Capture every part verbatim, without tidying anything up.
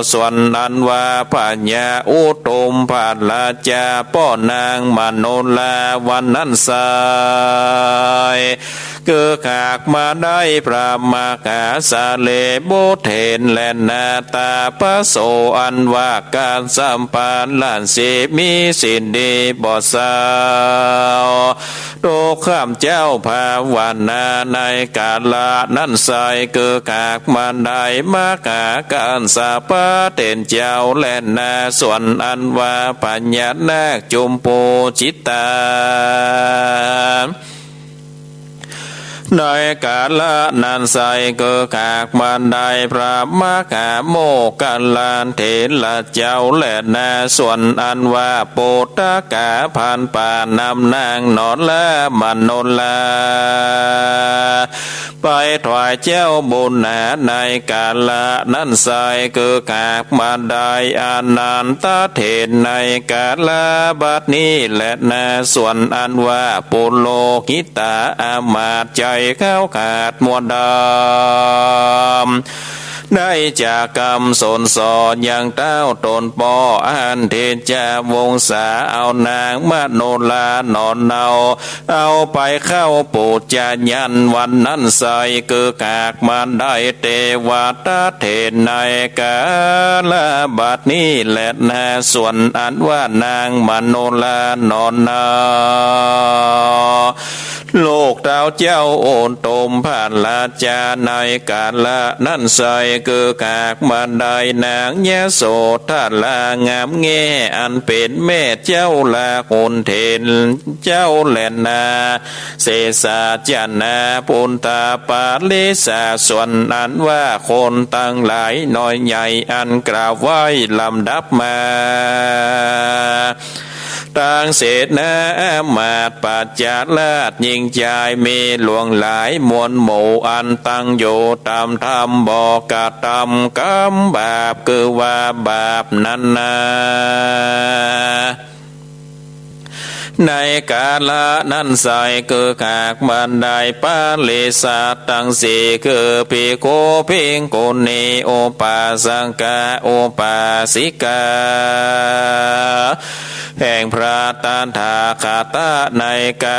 ส่วนอันว่าพญาอุตุมพราชาป้อนางมโนราวันนั้นไส้ คือหากมาได้พระมหาสารีบุตรเถรและนา ตาพระโสอันว่ากัสสปะราชสีห์มีศีลดีบ่เศร้า ทุกข้ามเจ้าภาวนาในกาละนั้นไส้ คือหากมาได้มหากัสสปะเถรเจ้าและนา ส่วนอันว่าพญานาคจุมพูจิตา ในกาละนั้นไส้ คือหากมาได้พระมหาโมคคัลลาเถระเจ้าและนา ส่วนอันว่าปุตตะกาพันป่านำนางนอนละมโนรา ไปถวายเจ้าบุญหนาในกาละนั้นไส้ คือหากมาได้อานันทะเถรในกาละบัดนี้แลนา ส่วนอันว่าปุโรหิตาอามาตย์ใจ๋ข้าวขาดมัวดำ ได้จากกำสนสอนยังเต้าต๋นป้ออันเทจาวงศา เอานางมโนรานอนเนา เอาไปเข้าปู๋จายันวันนั้นไส้ คือหากมาได้เตวะตะเถรในกาละบัดนี้แลนา ส่วนอันว่านางมโนรานอนเนา ลูกเต้าเจ้าอุตุมพระราชาในกาละนั้นไส้ คือหากมาได้นางยโสธรางามแง่ อันเป๋นแม่เจ้าละขุนเถรเจ้าแลนา เสสาจนาปุณณาปาริสา ส่วนอันว่าคนตังหลายน้อยใหญ่อันกล่าวไว้ลำดับมา ตังเสนาอามาตย์ปัจจาราชหญิงจายมีหลวงหลายมวลหมู่ อันตังอยู่ต๋ามธรรมบ่กระตำกรรมบาป คือว่าบาปนั้นนา ในกาละนั้นไส้ คือหากมาได้ปริษัทตังสี่ คือภิกขุ ภิกขุณี อุปาสกะ อุปาสิกา แห่งพระตถาคตะในกา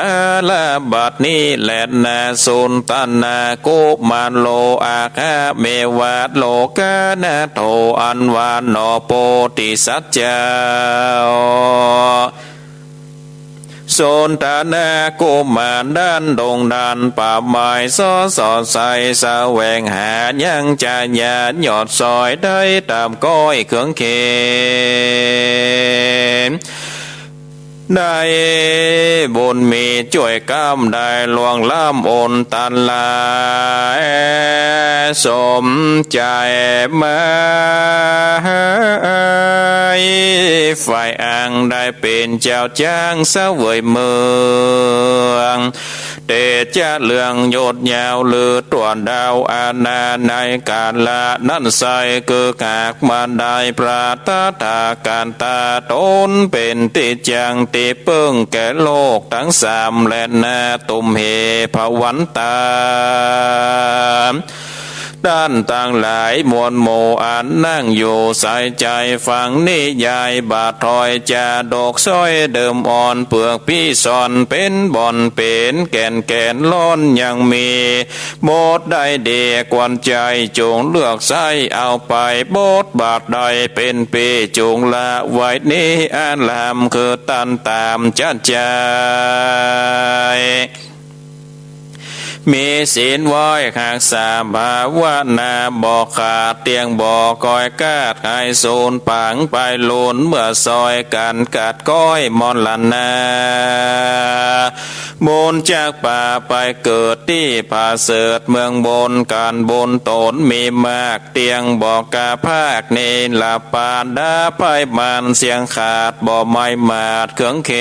ละบัดนี้แลนา สุนทนากุมารโล อาคะเมวะโลกานาโถ อันว่าหนอโพธิสัตว์เจ้า สุนทนากุมารดั้นดงดันป่าไม้ ส่อสอดใสแสวงหายังจะยาดยอดซอย ได้ต๋ามก้อยเคืองเขน ได้บุญมีจ้วยกำ ได้ล่วงล้ำอนตราย สมใจ๋หมาย ฝ่ายอั้งได้เป๋นเจ้าจ๊างเสวยเมือง เตจะเลื่องยศยาวลือตั๋วดาวอาณา ในกาละนั้นไส้ คือหากมาได้พระตถาคตาต๋นเป๋นตี้จั้งตี้เปิ้งแก่โลกตังสามแลนา ตุมเหภวันตา ต้านตังหลายมวลหมู่อันนั่งอยู่ใส่ใจ๋ฟังนิยายบ่าถ้อยจาดกซ้อยเดิมอ่อนเปื้อกปี้ซ่อนเป๋นบ่อนเป๋นแก่นแก่นล้อนยังมี บทใดดีกวนใจ๋จุ่งเลือกใส้เอาไป บทบาทใดเป๋นปี้จุ่งละไว้นี้ อาลามคือต้านต๋ามจัดใจ๋ มีศีลไหว้ฮักษาภาวนาบ่ขาด เตี้ยงบ่ก้อยกาด หายสูญปางไปลูน เมื่อซอยกั๋นกัดก้อยมรณา บุญจักปาไปเกิดตี้ผาเสริฐเมืองบน ก๋านบุญต๋นมีมาก เตี้ยงบ่กล้าพากเนรปาดาภัยมาร เสียงขาดบ่ไม้หมาดเคืองเข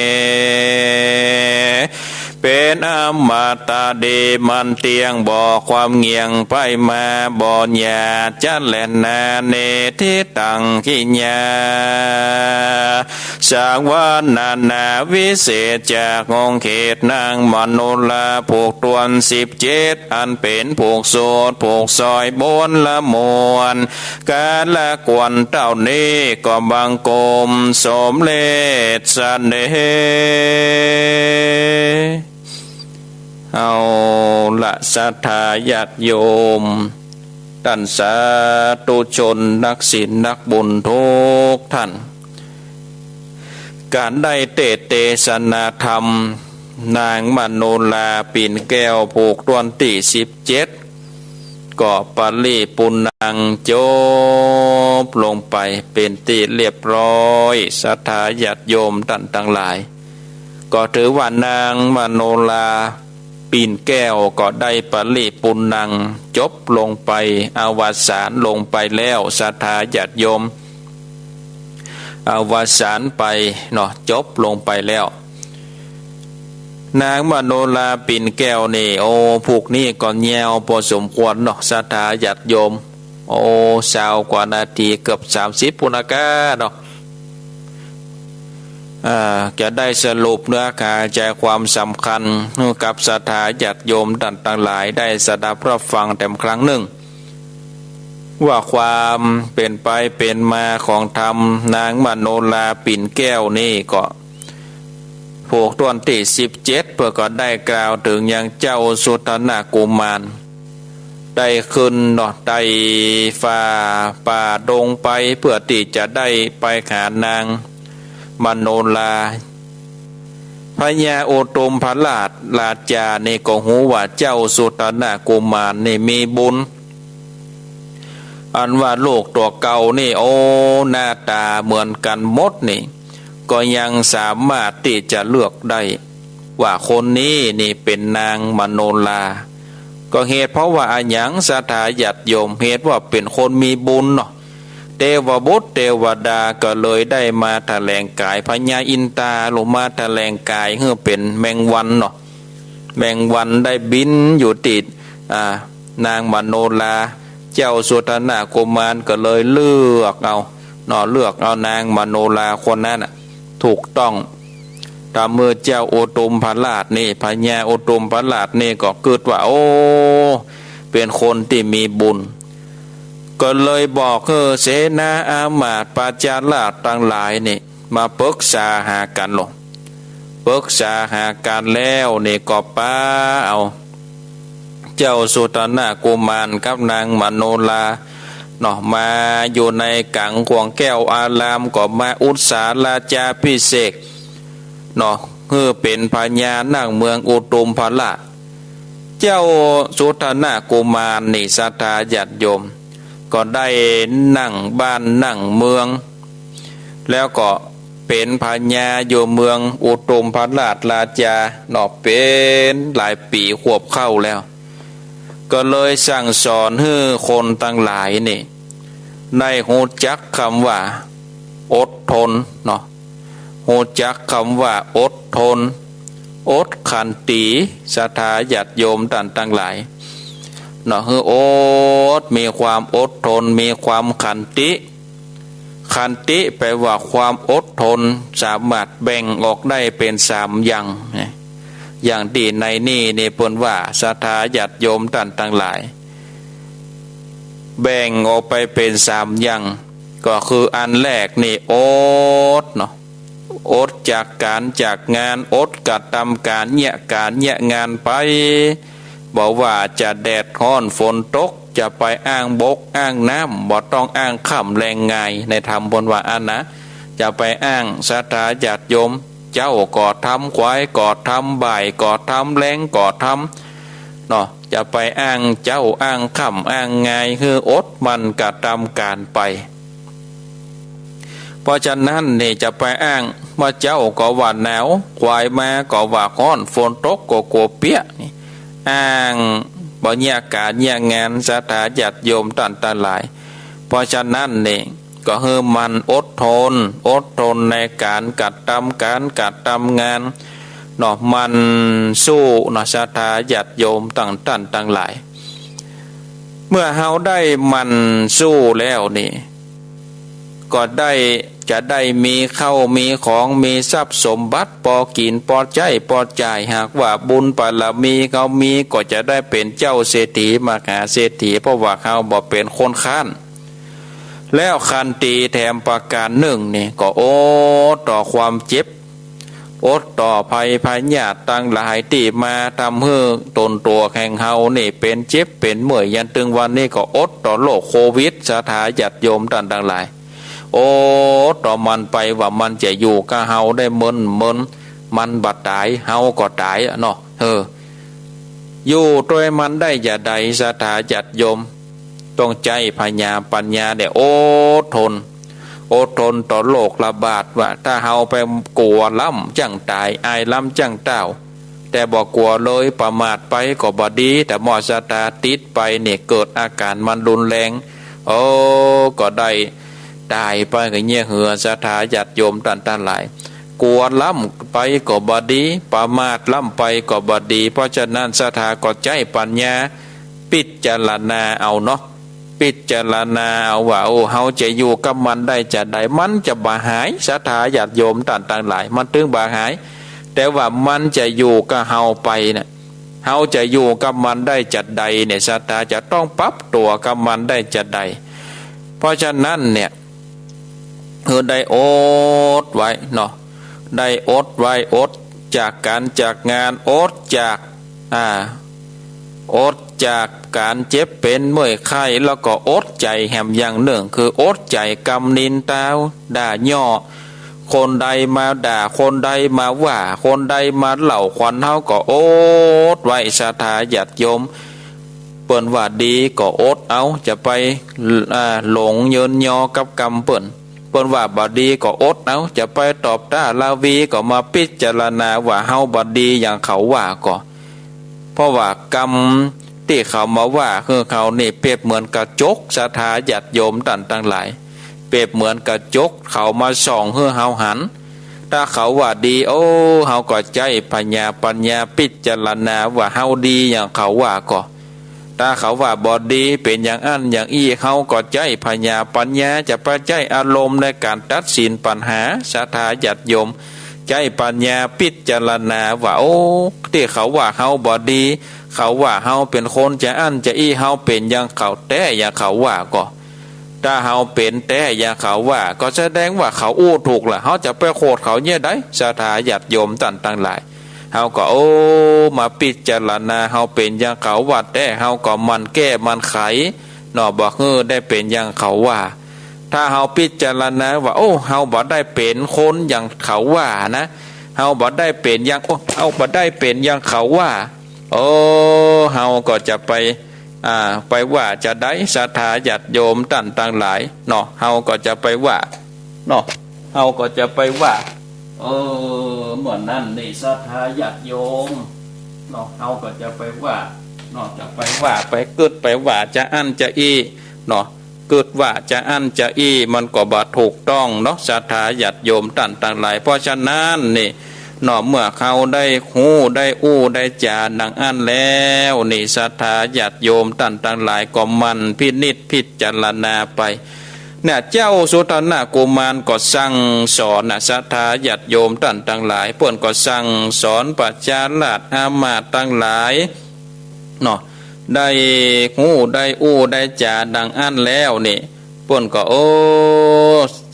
เป๋นอมตะดีมันเตี้ยง บ่ความเหงี่ยงไปมา บ่หยาบจะแล่นนา เนติตัง กิริยา สังวรรณนาวิเศษ จากหงส์เขตรนางมโนรา ผูกถ้วนสิบเจ็ด อันเป๋นผูกสูตร ผูกสอยบนละมวล กาละควรเต้านี้ ก็บังคมสมเร็จเสน่ห์ เอาละ ศรัทธาญาติโยม ต้านสาธุชนนักศีลนักบุญทุกท่าน ก๋านได้เตสน์เตสนาธรรม นางมโนราปิ่นแก้ว ผูกถ้วนตี้สิบเจ็ด ก็ปริปูรณัง จบลงไปเป๋นตี้เรียบร้อย ศรัทธาญาติโยมต้านตังหลาย ก็ถือว่านางมโนราปิ่นแก้วก็ได้ปริปูรณัง จบลงไป อวสานลงไปแล้ว ศรัทธาญาติโยม อวสานไปเนาะ จบลงไปแล้ว นางมโนราปิ่นแก้วนี่ โอ้ ผูกนี้ก็ยาวปอสมควรเนาะ ศรัทธาญาติโยม โอ้ ซาวกว่านาที เกือบสามสิบปู้นนะก้าเนาะ อ่า จะได้สรุปเนื้อหาใจ๋ความสำคัญหื้อกับศรัทธาญาติโยมต้านตังหลายได้สดับฮับฟังแถมครั้งนึ่ง ว่าความเป๋นไปเป๋นมาของธรรมนางมโนราปิ่นแก้วนี่ก็ ผูกถ้วนตี้สิบเจ็ด เปิ้นก็ได้กล่าวเถิงยังเจ้าสุทัณณกุมาร ได้ขึ้นเนาะ ไต่ฝ่าป่าดงไป เพื่อตี้จะได้ไปหานางมโนรา พญาอุตุมพราชราจานี่ก็ฮู้ว่าเจ้าสุทัณณกุมารนี่มีบุญ อันว่าลูกตั๋วเก่านี่ โอ้ หน้าต๋าเหมือนกั๋นหมดนี่ ก็ยังสามารถตี้จะเลือกได้ ว่าคนนี้นี่เป๋นนางมโนรา ก็เหตุเพราะว่าอะหยัง ศรัทธาญาติโยม เหตุว่าเป๋นคนมีบุญเนาะ เตวบุตรเตวดาก็เลยได้มาแถลงก๋าย พญาอินทาลงมาแถลงก๋ายหื้อเป๋นแมงวันเนาะ แมงวันได้บินอยู่ติด อ่า นางมโนรา เจ้าสุทัณณกุมารก็เลยเลือกเอาเนาะ เลือกเอานางมโนราคนนั้นน่ะ ถูกต้อง ต๋ามเมื่อเจ้าอุตุมพราชนี่ พญาอุตุมพราชนี่ก็กึ๊ดว่า โอ้ เป๋นคนตี้มีบุญ ก็เลยบอกหื้อเสนาอามาตย์ประชาราษฎร์ตังหลายนี่ มาปึกษาหากั๋นลอ ปึกษาหากั๋นแล้วนี่ก็ปาเอา เจ้าสุทัณณกุมารกับนางมโนราเนาะ มาอยู่ในก๋างขวงแก้วอาราม ก็มาอุสสาราจาภิเษกเนาะ หื้อเป๋นพญานั่งเมืองอุตุมพราช เจ้าสุทัณณกุมารนี่ ศรัทธาญาติโยม ก็ได้นั่งบ้านนั่งเมือง แล้วก็เป๋นพญาอยู่เมืองอุตุมพราชราจาเนาะ เป๋นหลายปี๋ขวบเข้าแล้ว ก็เลยสั่งสอนหื้อคนตังหลายนี่ ได้ฮู้จักกำว่าอดทนเนาะ ฮู้จักกำว่าอดทน อดขันติ ศรัทธาญาติโยมต้านตังหลายเนาะ หื้ออด มีความอดทน มีความขันติ ขันติแปลว่าความอดทน สามารถแบ่งออกได้เป๋นสามอย่างนะ อย่างตี้ในนี้นี่เปิ้นว่า ศรัทธาญาติโยมต้านตังหลาย แบ่งออกไปเป๋นสามอย่าง ก็คืออันแรกนี่อดเนาะ อดจากก๋านจากงาน อดกระตำก๋านเยียะก๋านเยียะงานไป บ่ว่าจะแดดฮ้อนฝนตก จะไปอ้างบกอ้างน้ำ บ่ต้องอ้างค่ำแลงงาย ในธรรมเปิ้นว่าอั้นนะ จะไปอ้าง ศรัทธาญาติโยม เจ๊าก็ทำ ขวายก็ทำ บ่ายก็ทำ แลงก็ทำเนาะ จะไปอ้างเจ๊าอ้างค่ำอ้างงาย หื้ออดหมั่นกระตำก๋านไป เพราะฉะนั้นนี่จะไปอ้างว่าเจ๊าก็ว่าหนาว ขวายมาก็ว่าฮ้อน ฝนตกก็กั๋วเปียะนี่ อ้างบ่เยียะก๋านเยียะงาน ศรัทธาญาติโยมต้านตังหลาย เพราะฉะนั้นนี่ก็หื้อหมั่นอดทน อดทนในก๋านกระตำก๋านกระตำงาน เนาะ หมั่นสู้เนาะ ศรัทธาญาติโยมตัง ต้านตังหลาย เมื่อเฮาได้หมั่นสู้แล้วนี่ ก็ได้ จะได้มีข้าวมีของ มีทรัพย์สมบัติ ปอกิ๋น ปอใจ๊ ปอจ่าย หากว่าบุญบารมีเฮามี ก็จะได้เป๋นเจ้าเศรษฐี มหาเศรษฐี เพราะว่าเฮาบ่เป๋นคนคร้าน แล้วขันติแถมประก๋านนึ่งนี่ ก็อดต่อความเจ็บ อดต่อภัยพยาธิตังหลายตี้มาทำหื้อต๋นตั๋วแห่งเฮานี่เป๋นเจ็บเป๋นเมื่อย ยันตึงวันนี้ก็อดต่อโรคโควิด ศรัทธาญาติโยมต้านตังหลาย อดต่อมันไป ว่ามันจะอยู่กับเฮาได้เมินเมิน มันบ่ต๋าย เฮาก็ต๋ายอะเนาะ เออ อยู่ตวยมันได้จาใด ศรัทธาญาติโยม ต้องใจ๊ผญาปั๋ญญาได้อดทน อดทนต่อโรคระบาด ว่าถ้าเฮาไปกั๋วล้ำจั้งต๋าย อายล้ำจั้งต้าว แต่บ่กั๋วเลย ประมาทไปก็บ่ดี ถ้าหมดศรัทธาติดไปนี่เกิดอาก๋ารมันรุนแรง เออ ก็ได้ต๋ายไปก็เยียะเหือ ศรัทธาญาติโยมต้านตังหลาย กั๋วล้ำไปก็บ่ดี ประมาทล้ำไปก็บ่ดี เพราะฉะนั้นศรัทธาก็ใจ๊ปั๋ญญา พิจารณาเอาเนาะ พิจารณาเอาว่า โอ้ เฮาจะอยู่กับมันได้จาใด มันจะบ่หาย ศรัทธาญาติโยมต้านตังหลาย มันตึงบ่หาย แต่ว่ามันจะอยู่กับเฮาไปเนี่ย เฮาจะอยู่กับมันได้จาใดเนี่ย ศรัทธาจะต้องปรับตั๋วกับมันได้จาใด เพราะฉะนั้นเนี่ย คือได้อดไว้เนาะ ได้อดไว้ อดจากก๋านจากงาน อดจาก อ่า อดจากก๋านเจ็บเป๋นเมื่อยไข้ แล้วก็อดใจ๋แหมอย่างนึ่ง คืออดใจ๋กำนินทาด่าเยาะ คนใดมาด่า คนใดมาว่า คนใดมาเล่าขวัญเฮาก็อดไว้ ศรัทธาญาติโยม เปิ้นว่าดีก็อดเอา จะไป อ่า หลงเยินยอกับกำเปิ้น เปิ้นว่าบ่ดีก็อดเอา จะไปตอบต้าราวีก็มาพิจารณาว่าเฮาบ่ดีอย่างเขาว่าก็ เพราะว่ากำตี้เขามาว่าหื้อเฮานี่เปรียบเหมือนกระจก ศรัทธาญาติโยมต้านตังหลาย เปรียบเหมือนกระจกเขามาส่องหื้อเฮาหัน ถ้าเขาว่าดี โอ้ เฮาก็ใจ๊ผญาปั๋ญญาพิจารณาว่าเฮาดีอย่างเขาว่าก็ ถ้าเขาว่าบ่ดี เป๋นอย่างอั้นอย่างอี้ เฮาก็ใจ๊ผญาปั๋ญญา จะไปใจ๊อารมณ์ในก๋านตัดสินปัญหา ศรัทธาญาติโยม ใจ๊ปั๋ญญาพิจารณาว่า โอ้ ตี้เขาว่าเฮาบ่ดี เขาว่าเฮาเป๋นคนจะอั้นจะอี้ เฮาเป๋นอย่างเขาแต๊อย่างเขาว่าก็ ถ้าเฮาเป๋นแต๊อย่างเขาว่า ก็แสดงว่าเขาอู้ถูกละ เฮาจะไปโขดเขาเยียะใด ศรัทธาญาติโยมต้านตังหลาย เฮาก็ โอ้ มาพิจารณา เฮาเป๋นอย่างเขาว่าแต๊ เฮาก็หมั่นแก้หมั่นไขเนาะ บ่หื้อได้เป๋นอย่างเขาว่า ถ้าเฮาพิจารณาว่า โอ้ เฮาบ่ได้เป๋นคนอย่างเขาว่านะ เฮาบ่ได้เป๋นอย่าง โอ้ เฮาบ่ได้เป๋นอย่างเขาว่า โอ้ เฮาก็จะไป อ่า ไปว่าจาใด ศรัทธาญาติโยมต้านตังหลายเนาะ เฮาก็จะไปว่าเนาะ เฮาก็จะไปว่า เออ เมื่อนั้นนี่ ศรัทธาญาติโยมเนาะ เฮาก็จะไปว่าเนาะ จะไปว่า ไปกึ๊ดไปว่าจะอั้นจะอี้เนาะ กึ๊ดว่าจะอั้นจะอี้ มันก็บ่ถูกต้องเนาะ ศรัทธาญาติโยมต้านตังหลาย เพราะฉะนั้นนี่ เนาะ เมื่อเฮาได้ฮู้ได้อู้ได้จ๋าดังอั้นแล้วนี่ ศรัทธาญาติโยมต้านตังหลายก็หมั่นพินิจพิจารณาไป เนี่ย เจ้าสุทันนกุมารก็สั่งสอนนะ ศรัทธาญาติโยมต้านตังหลาย เปิ้นก็สั่งสอนประชาราษฎร์อามาตย์ตังหลายเนาะ ได้ฮู้ได้อู้ได้จ๋าดังอั้นแล้วนี่ เปิ้นก็ โอ้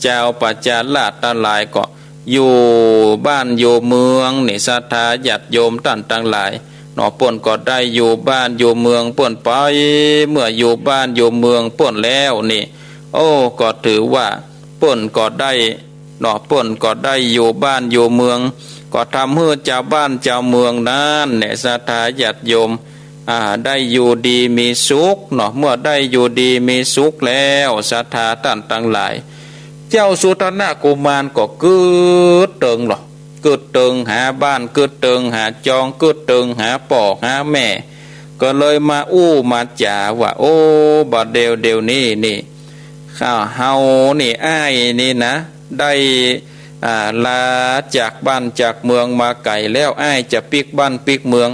เจ้าประชาราษฎร์ตังหลายก็ อยู่บ้านอยู่เมืองนี่ ศรัทธาญาติโยมต้านตังหลายเนาะ เปิ้นก็ได้อยู่บ้านอยู่เมืองเปิ้นไป เมื่ออยู่บ้านอยู่เมืองเปิ้นแล้วนี่ โอ้ ก็ถือว่าเปิ้นก็ได้เนาะ เปิ้นก็ได้อยู่บ้านอยู่เมือง ก็ทำหื้อจาวบ้านจาวเมืองนั้นเนี่ย ศรัทธาญาติโยม อ่า ได้อยู่ดีมีสุขเนาะ เมื่อได้อยู่ดีมีสุขแล้ว ศรัทธาต้านตังหลาย เจ้าสุทันนกุมารก็กึ๊ดเติงเนาะ กึ๊ดเติงหาบ้าน กึ๊ดเติงหาจอง กึ๊ดเติงหาป้อหาแม่ ก็เลยมาอู้มาจ๋าว่า โอ้ บ่าเดี่ยวเดี่ยวนี้นี่ ข้าเฮานี่ อ้ายนี่นะ ได้ อ่า ลาจากบ้านจากเมืองมาไก๋แล้ว อ้ายจะปิ๊กบ้านปิ๊กเมือง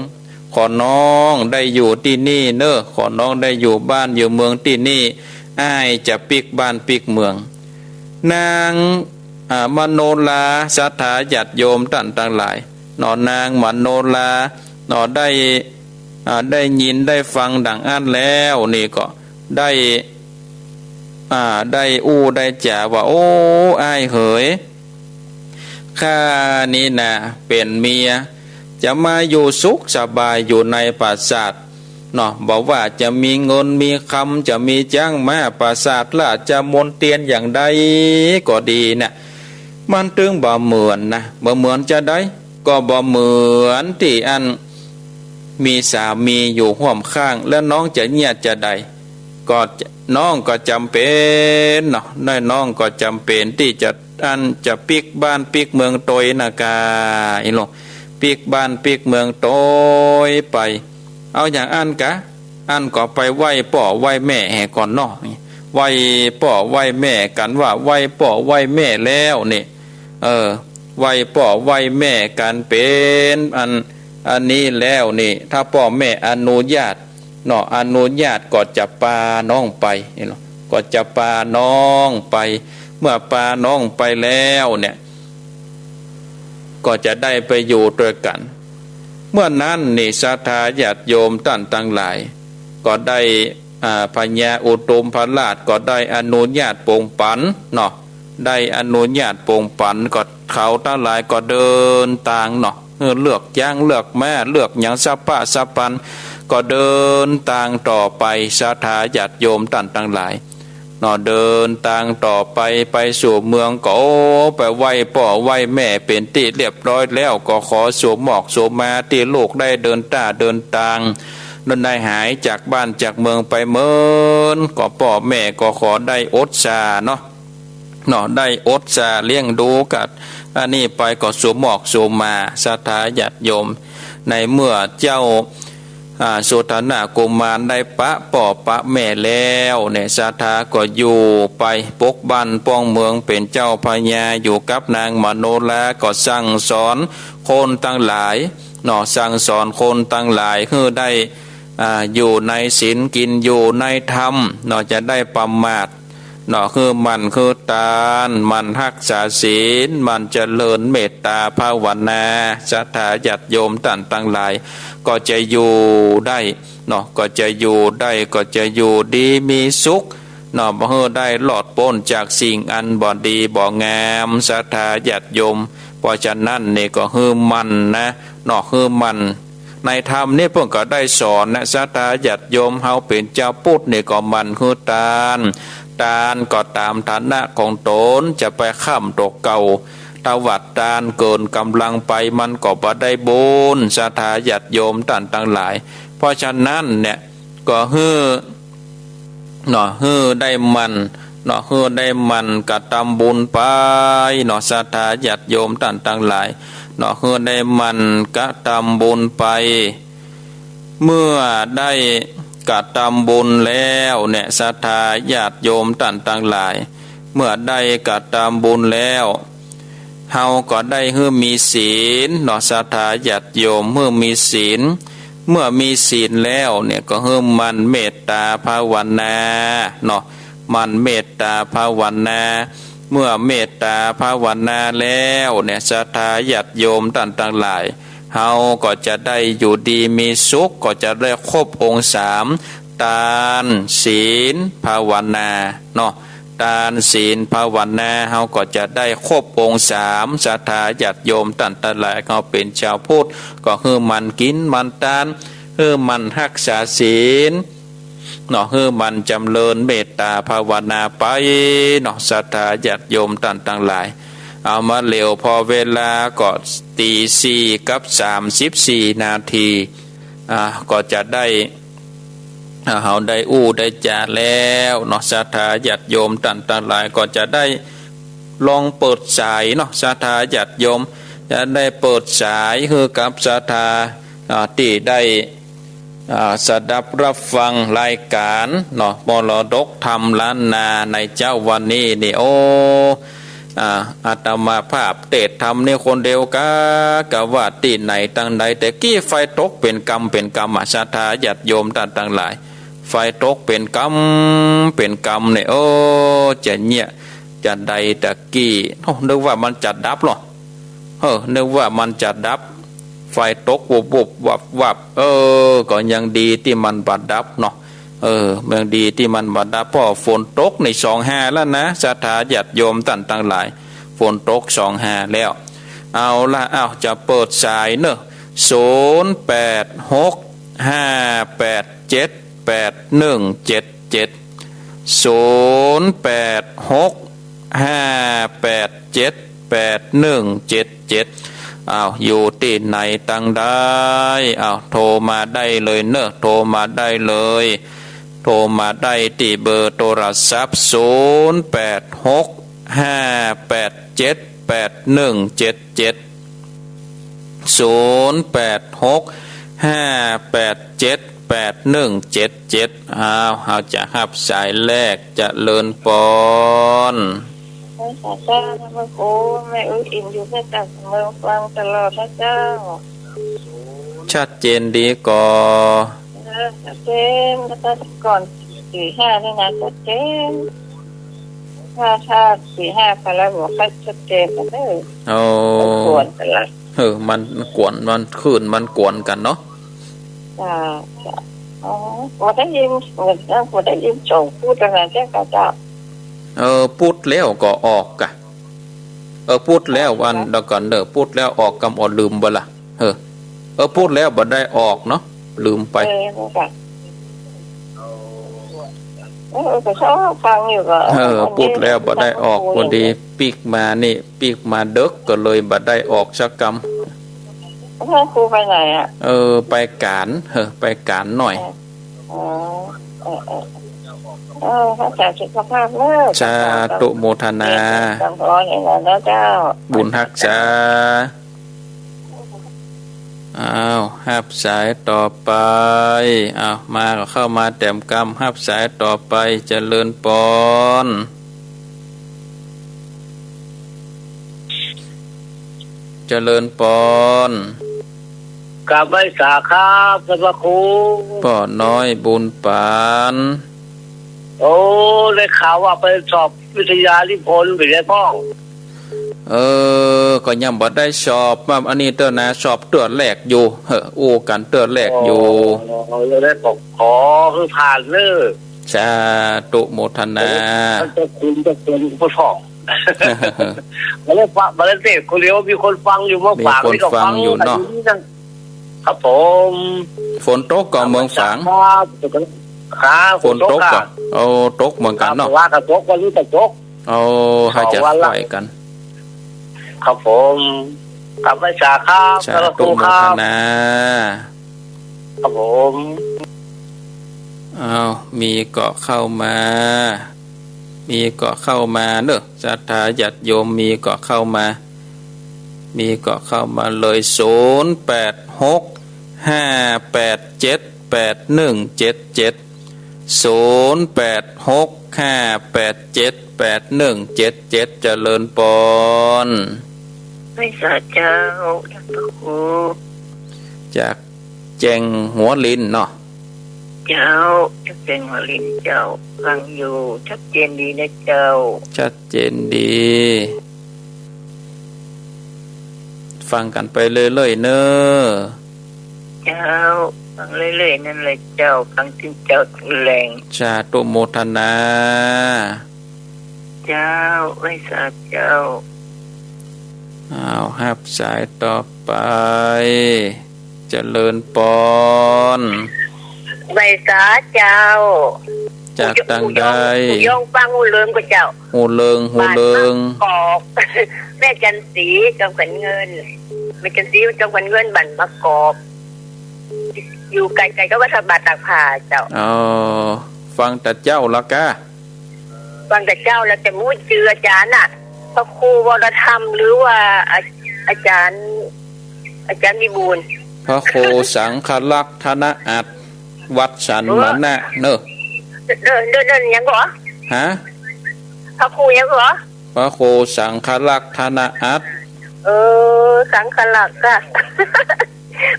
ขอน้องได้อยู่ตี้นี่เน่อ ขอน้องได้อยู่บ้านอยู่เมืองตี้นี่ อ้ายจะปิ๊กบ้านปิ๊กเมือง นาง อ่า มโนรา ศรัทธาญาติโยมต้านตังหลาย เนาะ นางมโนรา เนาะ ได้ อ่า ได้ยินได้ฟังดั่งอั้นแล้วนี่ก็ได้ อ่า ได้อู้ได้จ๋าว่า โอ้ อ้ายเหย ข้านี้นา เป๋นเมีย จะมาอยู่สุขสบายอยู่ในปราสาท เนาะ บ่ว่าจะมีเงินมีคำ จะมีจ๊างม้า ปราสาทราชมณเฑียรอย่างใดก็ดีน่ะ มันตึงบ่เหมือนนะ บ่เหมือนจาใด ก็บ่เหมือนตี้อันมีสามีอยู่ฮ่วมข้าง แล้วน้องจะเยียะจาใด ก็น้องก็จ๋ำเป๋นเนาะ น้อยน้องก็จ๋ำเป๋นตี้จะอันจะปิ๊กบ้านปิ๊กเมืองตวยนะกา อีหลง ปิ๊กบ้านปิ๊กเมืองตวยไป เอาอย่างอั้นกา อั้นก็ไปไหว้ป้อไหว้แม่แหก่อนเนาะ ไหว้ป้อไหว้แม่กั๋น ว่าไหว้ป้อไหว้แม่แล้วนี่ เออ ไหว้ป้อไหว้แม่กั๋นเป๋นอัน อันนี้แล้วนี่ ถ้าป้อแม่อนุญาตเนาะ อนุญาตก็จะปาน้องไปนี่เนาะ ก็จะปาน้องไป เมื่อปาน้องไปแล้วเนี่ย ก็จะได้ไปอยู่ตวยกั๋น เมื่อนั้นนี่ศรัทธาญาติโยมต้านตังหลาย ก็ได้ อ่า พญาอุตุมพราชก็ได้อนุญาตปงปันเนาะ ได้อนุญาตปงปัน ก็เขาตังหลายก็เดินตางเนาะ เออ เลือกจ๊างเลือกม้า เลือกหยังสะป๊ะสะปัน ก็เดินตางต่อไป ศรัทธาญาติโยมต้านตังหลาย เนาะ เดินตางต่อไป ไปสู่เมืองก็ โอ้ ไปไหว้ป้อไหว้แม่เป๋นตี้เรียบร้อยแล้ว ก็ขอสวมหมอกสวมมาตี้ลูกได้เดินต้าเดินตาง นั้นได้หายจากบ้านจากเมืองไปเมิน ก็ป้อแม่ก็ขอได้อดสาเนาะ เนาะ ได้อดสาเลี้ยงดูกั๋น อันนี้ไปก็สวมหมอกสวมมา ศรัทธาญาติโยม ในเมื่อเจ้า อ่า สุทัศนกุมารได้ปะป้อปะแม่แล้วเนี่ย ศรัทธาก็อยู่ไปปกบ้านป้องเมือง เป๋นเจ้าพญาอยู่กับนางมโนรา ก็สั่งสอนคนตังหลายเนาะ สั่งสอนคนตังหลายหื้อได้ อ่า อยู่ในศีลกิ๋นอยู่ในธรรมเนาะ จะได้ประมาท เนาะ หื้อหมั่นหื้อตาน หมั่นฮักษาศีล หมั่นเจริญเมตตาภาวนา ศรัทธาญาติโยมต้านตังหลาย ก็จะอยู่ได้เนาะ ก็จะอยู่ได้ ก็จะอยู่ดีมีสุขเนาะ บ่หื้อได้รอดป๊นจากสิ่งอันบ่ดีบ่งาม ศรัทธาญาติโยม เพราะฉะนั้นนี่ก็หื้อหมั่นนะเนาะ หื้อหมั่น ในธรรมนี่เปิ้นก็ได้สอนนะ ศรัทธาญาติโยม เฮาเป๋นจาวพุทธนี่ก็หมั่นหื้อตาน ตานก็ต๋ามฐานะของต๋น จะไปค้ำตั๋วเก่า ถวายตานเกินก๋ำลังไป มันก็บ่ได้บุญ ศรัทธาญาติโยมต้านตังหลาย เพราะฉะนั้นเนี่ย ก็หื้อ เนาะ หื้อได้หมั่น เนาะ หื้อได้หมั่นกระตำบุญไป เนาะ ศรัทธาญาติโยมต้านตังหลาย เนาะ หื้อได้หมั่นกระตำบุญไป เมื่อได้กระตำบุญแล้วเนี่ย ศรัทธาญาติโยมต้านตังหลาย เมื่อได้กระตำบุญแล้ว เฮาก็ได้หื้อมีศีล เนาะ ศรัทธาญาติโยม หื้อมีศีล เมื่อมีศีลแล้วเนี่ย ก็หื้อหมั่นเมตตาภาวนา เนาะ หมั่นเมตตาภาวนา เมื่อเมตตาภาวนาแล้วเนี่ย ศรัทธาญาติโยมต้านตังหลาย เฮาก็จะได้อยู่ดีมีสุข ก็จะได้ครบองค์สาม ตาน ศีล ภาวนา เนาะ ตาน ศีล ภาวนา เฮาก็จะได้ครบองค์สาม ศรัทธาญาติโยมต้านตังหลาย เฮาเป๋นจาวพุทธ ก็หื้อหมั่นกิ๋นหมั่นตาน หื้อหมั่นฮักษาศีล เนาะ หื้อหมั่นจ๋ำเริญเมตตาภาวนาไป เนาะ ศรัทธาญาติโยมต้านตังหลาย เอามาเหลียวพอเวลาก็ตีสี่กับสามสิบสี่นาที อ่า ก็จะได้ อ่า เฮาได้อู้ได้จ๋าแล้ว เนาะ ศรัทธาญาติโยมต้านตังหลาย ก็จะได้ลองเปิดสาย เนาะ ศรัทธาญาติโยม จะได้เปิดสายหื้อกับศรัทธา อ่า ตี้ได้ อ่า สดับฮับฟังรายก๋าน เนาะ มรดกธรรมล้านนาในเจ๊าวันนี้นี่ โอ้ อ่า อาตมาภาพเตสน์ธรรมนี่คนเดียวกา กาว่าตี้ไหนตังใด แต่กี้ไฟตกเป๋นกำเป๋นกำอะ ศรัทธาญาติโยมต้านตังหลาย ไฟตกเป๋นกำเป๋นกำเนี่ย โอ้ จะเยียะจะใดตะกี้ โอ้ นึกว่ามันจะดับเหรอ เออ นึกว่ามันจะดับ ไฟตกวุบๆวับๆ เออ ก็ยังดีตี้มันบ่ดับเนาะ เออ ยังดีตี้มันบ่ดับ เพราะฝนตกนี่สองห้าแล้วนะ ศรัทธาญาติโยมต้านตังหลาย ฝนตกสองห้าแล้ว เอาละ เอา จะเปิดสายเนอะ ศูนย์แปดหกห้าแปดเจ็ดแปดหนึ่งเจ็ดเจ็ด ศูนย์แปดหกห้าแปดเจ็ดแปดหนึ่งเจ็ดเจ็ด อ้าว อยู่ตี้ไหนตังใด อ้าว โทรมาได้เลยเนอะ โทรมาได้เลย โทรมาได้ตี้เบอร์โทรศัพท์ ศูนย์แปดหกห้าแปดเจ็ดแปดหนึ่งเจ็ดเจ็ด ศูนย์แปดหกห้าแปดเจ็ดแปดหนึ่งเจ็ดเจ็ด อ้าว เฮาจะฮับสายแรก เจริญปอน พระเจ้า พระครู แม่อุ๊ยอิ่มอยู่ พระเจ้า เสมอฟังตลอด พระเจ้า ชัดเจนดีก่อ เออ ชัดเจน แล้วก็ก่อนสี่ห้านี่นะ ชัดเจน ถ้า ถ้าสี่ห้าไปแล้วบอกให้ชัดเจนกันเด้อ โอ้ มันกวนกันละ เออ มันกวน มันคลื่นมันกวนกั๋นเนาะ จ้า จ้า อ๋อ บ่ได้ยิน บ่ได้ยินสองพูดกันนะ เจ้าค่ะ เจ้า เออ พูดแล้วก็ออกกะ เออ พูดแล้วอัน เดี๋ยวก่อนเด้อ พูดแล้วออกกำ อ๋อ ลืมบ่ล่ะ เออ เออ พูดแล้วบ่ได้ออกเนาะ ลืมไป เออ นั่นกะ เออ ก็ชอบฟังอยู่ก็ เออ พูดแล้วบ่ได้ออก พอดีปิ๊กมานี่ ปิ๊กมาเดิ็ก ก็เลยบ่ได้ออกสักกำ พระครูไปไหนอะ เออ ไปก๋าน เออ ไปก๋านหน่อย อ๋อ เออ เออ เออ รักษาสุขภาพเนอะ สาธุโมทนา สาธุ เจริญพรนี่แหละนะเจ้า บุญฮักษา อ้าว ฮับสายต่อไป อ้าว มาก็เข้ามาแต้มกำ ฮับสายต่อไป เจริญปอน เจริญปอน กราบไหว้สาครับ ท่านพระครู ป้อน้อยบุญปาน โอ้ ได้ข่าวว่าไปสอบวิทยานิพนธ์ เป๋นไงพ่อง เออ ก็ยังบ่ได้สอบ ว่าอันนี้เตื้อนะ สอบเตื้อแรกอยู่ เฮ้อ อู้กั๋นเตื้อแรกอยู่ อ๋อ ยังได้ขอ ขอหื้อผ่านเน้อ สาธุโมทนา ท่านเจ้าคุณ เจ้าคุณผู้ท่อง บ่ได้ฟัง บ่ได้เตสน์คนเดียว มีคนฟังอยู่เมืองฝาง มีคนฟังอยู่เนาะ นี่ก็ฟังอยู่นี่นั่น ครับผม ฝนตกก่อเมืองฝาง ครับ ฮะ ฝนตกก่อ ฝนตกค่ะ โอ้ ตกเหมือนกั๋นเนาะ ครับ ว่าก็ตก วันนี้ก็ตก โอ้ ให้จะ สองวันละ ช่วยกั๋น ครับผม กราบไหว้สาครับ สาธุ พระครูครับ โมทนา ครับผม อ้าว มีเกาะเข้ามา มีเกาะเข้ามาเนอะ ศรัทธาญาติโยม มีเกาะเข้ามา มีเกาะเข้ามาเลย ศูนย์แปดหกห้าแปดเจ็ดแปดหนึ่งเจ็ดเจ็ด ศูนย์แปดหกห้าแปดเจ็ดแปดหนึ่งเจ็ดเจ็ด เจริญปอน ไหว้สาเจ้า ท่านพระครู จากแจ้งหัวลินเนาะ เจ้า จากแจ้งหัวลินเจ้า ฟังอยู่ ชัดเจนดีนะเจ้า ชัดเจนดี ฟังกั๋นไปเรื่อยๆ เน้อ เจ้า ฟังเรื่อยๆ นั่นแหละเจ้า ฟังตึงเจ๊าตึงแลง สาธุโมทนา เจ้า ไหว้สาเจ้า อ้าว ฮับสายต่อไป เจริญปอน ไหว้สาเจ้า จากตังใด หูยอง หูยองฟังหูเลิงก่อเจ้า หูเลิง หูเลิง บ้านมะกอก แม่จันสี จอมขวัญเงิน แม่จันสี จอมขวัญเงิน บ้านมะกอก อยู่ใกล้ๆ กับวัดพระบาทตากผ้าเจ้า อ๋อ ฟังแต่เจ๊าละกา ฟังแต่เจ๊าแล้ว แต่บ่ฮู้จื้ออาจ๋ารย์น่ะ พระครูวรธรรม หรือว่าอา อาจ๋ารย์ อาจ๋ารย์วิบูลย์ พระครูสังฆรักษ์ ธนอัตถ์ วัดสันมะนะเนอะ เด้อ เด้อ เด้อ หยังก่อ ฮะ พระครูหยังก่อ พระครูสังฆลักษณอัตถ์ เออ สังฆลักษณ์อะ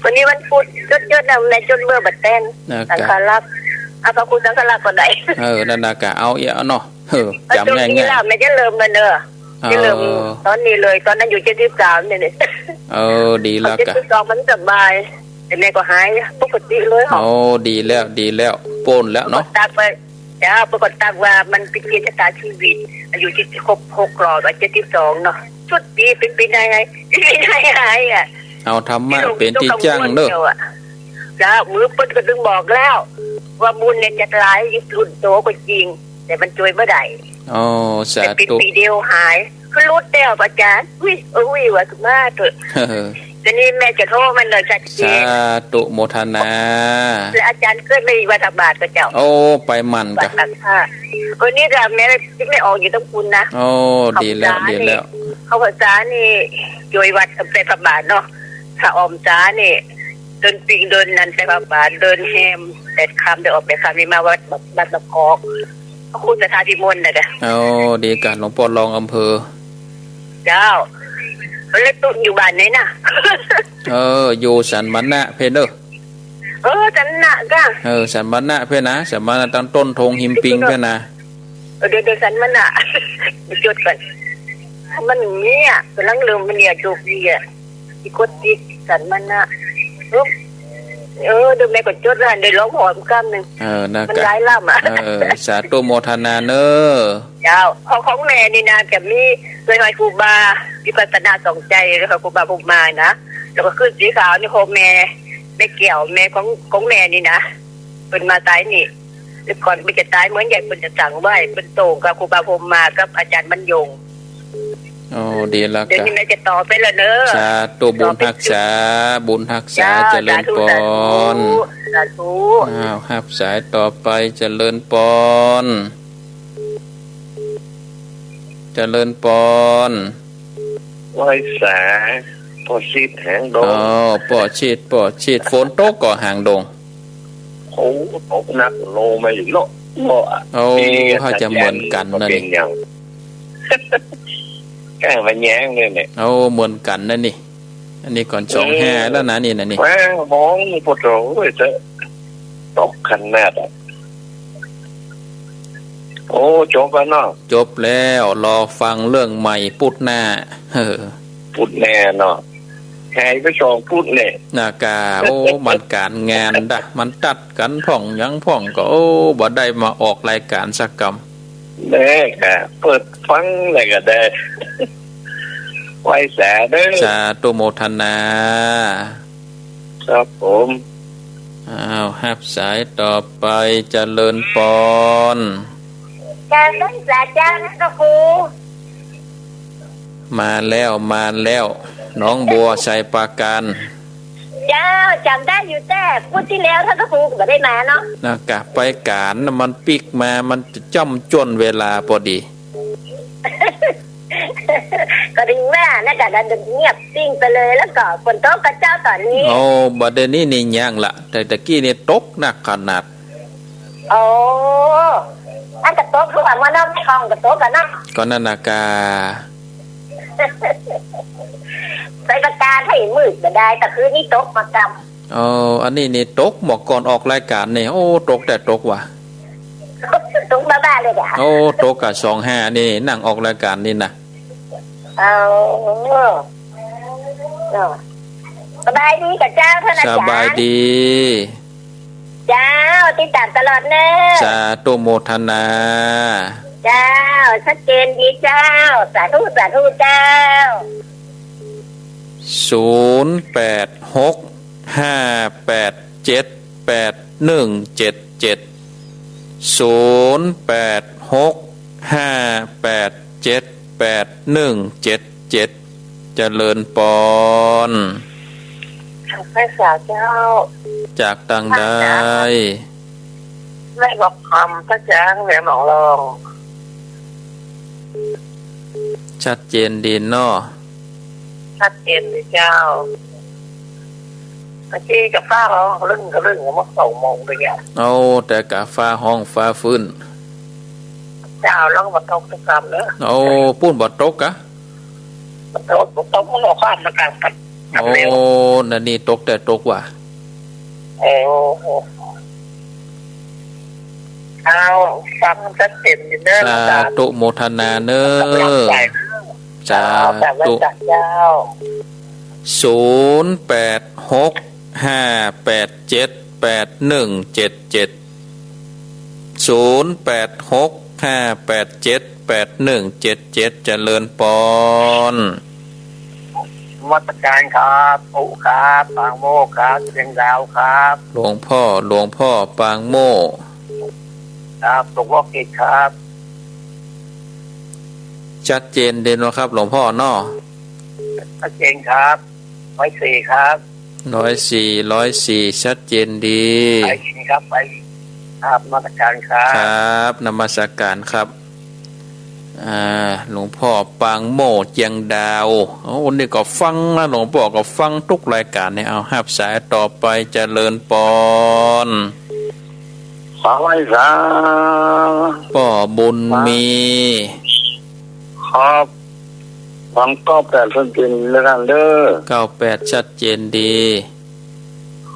วันนี้วันพุธ จดๆ นะ แม่จดเบอร์บ่แต๊ง นะ สังฆลักษณ์ เอาพระครูสังฆลักษณ์ก็ได้ เออ นั่นนะกะ เอาเอียะเนาะ เออ จ๋ำง่ายๆ แม่จะเริ่มแล้วเนอะ เออ จะเริ่มต๋อนนี้เลย ต๋อนนั้นอยู่เจ็ดสิบสามเนี่ย เออ ดีแล้วกะ เจ็ดสิบสองมันสบาย แต่แม่ก็หายปกติเลย โอ้ ดีแล้ว ดีแล้ว ป๊นแล้วเนาะ ตักไป เจ้า เปิ้นก็ตักว่ามันเป๋นเกณฑ์ชะตาชีวิต อายุที่ครบหกรอบอะ เจ็ดสิบสองเนาะ สุดดี เป๋นปี๋ไหนหาย ปี๋ไหนหายอะ เอาธรรมะเป๋นตี้จั้งเน่อ เจ้า เมื่อเปิ้นก็ตึงบอกแล้ว ว่าบุญเนี่ยจะหลายรุ่นโตก็จริง แต่มันจ้วยบ่ได้ อ๋อ สาธุ แต่เป๋นปี๋เดียวหาย คือหลุดแล้วอาจ๋ารย์ อุ๊ย เออ อุ๊ย ว่าขึ้นมาเถอะ เดี๋ยวนี้แม่จะโทรมันเลยชัดเจน สาธุโมทนา แล้วอาจ๋ารย์เกิดไม่มีวัดพระบาทก็เจ้า โอ้ ไปหมั่นกะ วัดพระธาตุ วันนี้ก็แม่ไม่ออกอยู่ตรงปูนนะ โอ้ ดีแล้ว ดีแล้ว เข้าพรรษานี่ เข้าพรรษานี่ จ้วยวัดไปพระบาทเนาะ ถ้าออมสานี่ เดินปิงเดินนันไปพระบาท เดินแฮมแปดค่ำ ได้ออกแปดค่ำนี่มาวัด วัดมะกอก พระครูสัทธาพิมลน่ะจ้ะ โอ้ ดีกะ หลวงป้อรองอำเภอ เจ้า แล้วตุ๊อยู่บ้านไหนน่ะ เออ อยู่สันมะนะเพ่นเน่อ เออ สันมะนะกะ เออ สันมะนะเพ่นนะ สันมะนะตังต้นธงหิมปิงเพ่นนะ เออ เดี๋ยว เดี๋ยวสันมะนะ จดก่อน มันมีอะ ก๋ำลังเริ่มมันเนี่ย โจกดีอะ อีกดติดสันมะนะ เออ เออ เดี๋ยวแม่ก็จดแล้ว เดี๋ยวลองหอมกำนึ่ง เออ นะ มัน กะ หลายลำอะ เออ สาธุโมทนาเน่อ เจ้า ของ ของแม่นี่นะ จะมีเลยหอยครูบา วิปัสสนาสองใจ เลยหอยครูบาพรหมมานะ แล้วก็ขึ้นสีขาวนี่ของแม่ แม่แก้ว แม่ของ ของแม่นี่นะ เปิ้นมาต๋ายนี่ แต่ก่อนเปิ้นจะต๋ายเหมือนใหญ่ เปิ้นจะสั่งไว้ เปิ้นโต้งกับครูบาพรหมมากับอาจ๋ารย์บรรยง โอ้ ดีแล้วกะ เดี๋ยวนี้แม่จะต่อไปแล้วเน่อ สาธุ บุญฮักษา บุญฮักษา เจ้า เจริญปอน สาธุ สาธุ อ้าว ฮับสายต่อไป เจริญปอน เจริญปอน ไหว้สา ป้อชิดหางดง อ๋อ ป้อชิด ป้อชิด ฝนตกก่อหางดง โอ้ ตกหนัก ลงมาอยู่เนาะ เนาะ โอ้ ดี เขาจะเหมือนกั๋นนะนี่ เป๋นหยัง แก้มาแย้งเลยเนี่ย โอ้ เหมือนกั๋นนะนี่ อันนี้ก่อนสองห้าแล้วนะนี่นะนี่ แม่ฮ้องปะโถเอ้ย เถอะ ตกขนาดอะ โอ้ จบแล้วเนาะ จบแล้ว รอฟังเรื่องใหม่พุธหน้า เออ พุธหน้าเนาะ หายไปสองพุธเนี่ย นะกะ โอ้ มันก๋านงานดะ มันตัดกั๋นพ่องหยังพ่องก็ โอ้ บ่ได้มาออกรายก๋านสักกำ แม่กะ เปิดฟังแล้วก็ได้ ไหว้สาเน่อ สาธุโมทนา ครับผม อ้าว ฮับสายต่อไป เจริญปอน เจ้า ไหว้สาเจ้า ท่านพระครู มาแล้ว มาแล้ว หนองบัว ไชยปราการ เจ้า จ๋ำได้อยู่ แต่พุธตี้แล้วท่านพระครูก็บ่ได้มาเนาะ นะกะ ไปก๋านน่ะ มันปิ๊กมา มันจะจ้ำจ้วนเวลาปอดี ก็เถิงว่านะกะ เงียบปิ้งไปเลย แล้วก็ฝนตกก่อเจ้าต๋อนนี้ โอ้ บ่าเดี่ยวนี้นี่ยังละ แต่ตะกี้นี่ตกหนักขนาด โอ้ อันก็ตกคือว่าเมื่อนอกแม่ฮ่องก็ตกกั๋นเนาะ ก็นั่นนะกะ ไชยปราการไผมืดบ่ได้ ตะคืนนี้ตกมากำ อ๋อ อันนี้นี่ตกเมื่อก่อนออกรายก๋านนี่ โอ้ ตกแต่ตกว่ะ ตกบ้าๆ เลยจ้ะ โอ้ ตกกะสองห้านี่ นั่งออกรายก๋านนี่นะ เอา เนาะ สบายดีก่อเจ้า ท่านอาจ๋ารย์ สบายดี เจ้า ติดต๋ามตลอดเน่อ สาธุโมทนา เจ้า ชัดเจนดีเจ้า สาธุ สาธุเจ้า ศูนย์แปดหก ห้าแปดเจ็ด แปดหนึ่งเจ็ดเจ็ด ศูนย์แปดหก ห้าแปดเจ็ด แปดหนึ่งเจ็ดเจ็ด เจริญปอน ไหว้สาเจ้า จากตังใด แม่บอกคำ พระจาง แม่หนองรอง ชัดเจนดีเนาะ ชัดเจนเลยเจ้า เมื่อกี้กะฟ้าฮ้องกะเริ่งกะเริ่ง เมื่อสองโมงไปเนี่ย เอา แต่กะฟ้าฮ้องฟ้าฟื้น เจ้า แล้วก็บ่ตกสักกำเนอะ โอ้ ปู๊นบ่ตกกะ บ่ตก บ่ตก มันก็ข้ามมากันครับ โอ้ เร็ว นั่นนี่ตกแต่ตกว่ะ โอ้ เอา ฟังชัดเจนอยู่เนอะ สาธุ อาจารย์ โมทนาเนอะ กำลังใจ สาธุ เจ้า สาธุเจ้า ศูนย์แปดหกห้าแปดเจ็ดแปดหนึ่งเจ็ดเจ็ด ศูนย์แปดหกห้าแปดเจ็ดแปดหนึ่งเจ็ดเจ็ด เจริญปอน นมัสการครับ ปู่ครับ ปางโมกข์ครับ เชียงดาวครับ หลวงพ่อ หลวงพ่อปางโมกข์ ครับ หลวงพ่อกิจครับ ชัดเจนดีเนาะครับ หลวงพ่อเนาะ ชัดเจนครับ ร้อยสี่ครับ ร้อยสี่ ร้อยสี่ ชัดเจนดี ได้ยินครับ ได้ยินครับ นมัสการครับ ครับ นมัสการครับ อ่า หลวงพ่อปางโมกข์ เชียงดาว โอ้ นี่ก็ฟังนะ หลวงพ่อก็ฟังทุกรายการเนี่ย เอา ฮับสายต่อไป เจริญปอน ขอไหว้สา ป้อบุญมี ครับ ฟังเก้าแปดชัดเจนแล้วกันเด้อ เก้าแปด ชัดเจนดี